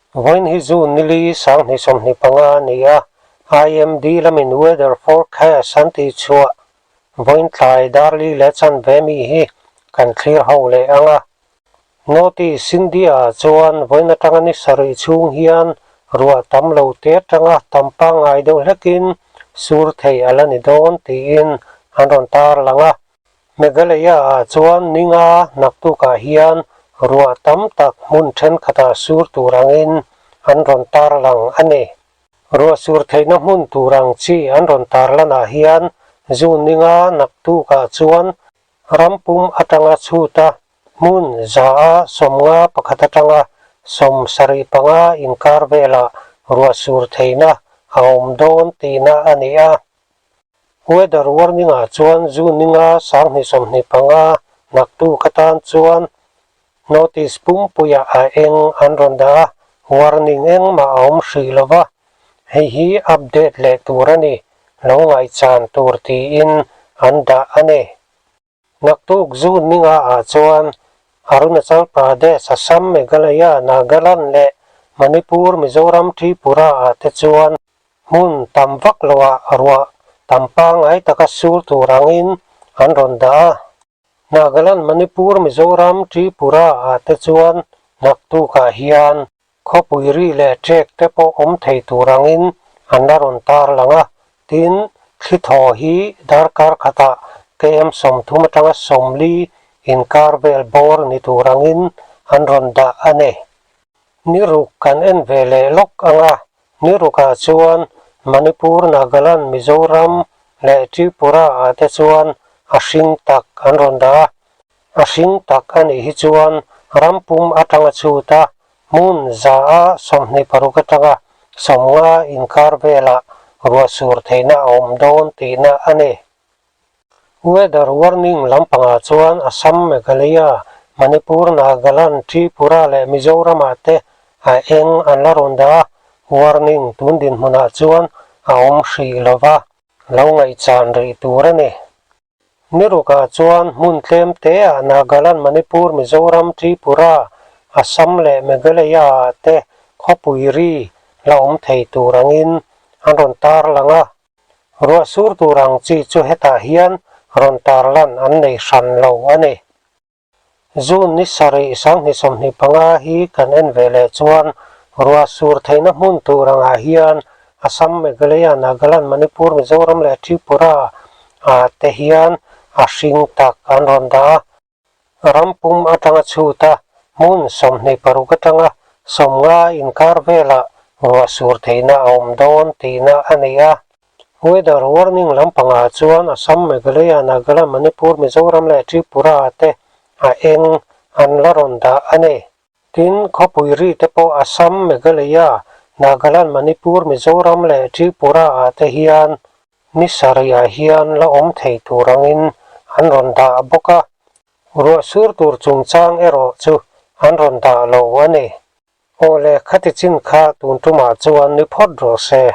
Vawiin hi June nili 2025 a ni a, IMD lamin weather forecast an tih chhuah vawiin tlai dar li leh chanve mi hi kan thlir ho leh ang a. North-East India-ah chuan vawiin atanga ni sarih chhung hian ruah tam lo te atanga tam pangngai deuh hlekin sur thei a la ni dawn tiin an rawn tarlang a. Meghalaya-ah chuan ninga naktukah hian ruah tam tak hmun thenkhatah sur tur angin an rawn tarlang a ni. Ruah sur theihna hmun tur ang chi an rawn tarlanah hian June ninga naktukah chuan rampum atanga chhuta hmun 151 atanga 75 inkar velah ruah sur theihna a awm dawn tihna a ni a. Weather warning ah chuan June ninga 2025 naktuk atan chuan notice pumpuiah a eng an rawn dah a, warning engmah a awm hrih lo va, hei hi update leh tur a ni, lo ngaihchan tur tiin an dah a ni. Naktuk June ninga ah chuan Arunachal Pradesh, Assam, Meghalaya, Nagaland leh Manipur, Mizoram, Tripura ah te chuan hmun tam vak loah ruah tam pangngai taka sur tur angin an rawn dah a. Nagaland, Manipur, Mizoram, Tripura ah te chuan naktukah hian Khawpui ri leh ṭek te pawh awm thei tur angin an la rawn tarlang a, tin, thli thaw hi darkar khatah KM 30 atanga 40 inkar vel bawr ni tur angin an rawn dah a ni. Ni ruk kan en ve leh lawk ang a, ni rukah chuan Manipur, Nagaland, Mizoram leh Tripura ah te chuan a hring tak an rawn dah a, A hring tak a nih hi chuan rampum atanga chhut a, hmun 126 atanga 50 inkar velah ruah sur theihna a awm dawn tihna a ni. Weather warning lampangah chuan Assam, Meghalaya, Manipur, Nagaland, Tripura leh Mizoramah te a eng an la rawn dah a, warning tun dinhmunah chuan a awm hrih lova, lo ngaihchan rih tur a ni. Ni rukah chuan hmun tlem teah Nagaland, Manipur, Mizoram, Tripura, Assam leh Meghalaya-ah te khawpui ri la awm thei tur angin an rawn tarlang a. Ruah sur tur ang chi chu hetah hian rawn tarlan an nei hran lo a ni. June ni sarih 2025 hi kan en ve leh chuan ruah sur theihna hmun tur angah hian Assam, Meghalaya, Nagaland, Manipur, Mizoram leh Tripura ah te hian a hring tak an rawn dah a. Ram pum atanga chhut a, hmun 26 atanga 50 inkar velah ruah sur theihna a awm dawn tihna a ni a. Weather warning lampangah chuan Assam, Meghalaya, Nagaland, Manipur, Mizoram leh Tripura te a eng an la rawn dah a ni. Tin, khawpui ri te pawh Assam, Meghalaya, Nagaland, Manipur, Mizoram leh Tripura ah te hian ni sarihah hian la awm thei tur angin an rawn dah bawk a. Ruah sur tur chungchang erawh chu an rawn dah lo a ni. Aw le, khati chin kha tun tumah chuan ni phawt rawh se.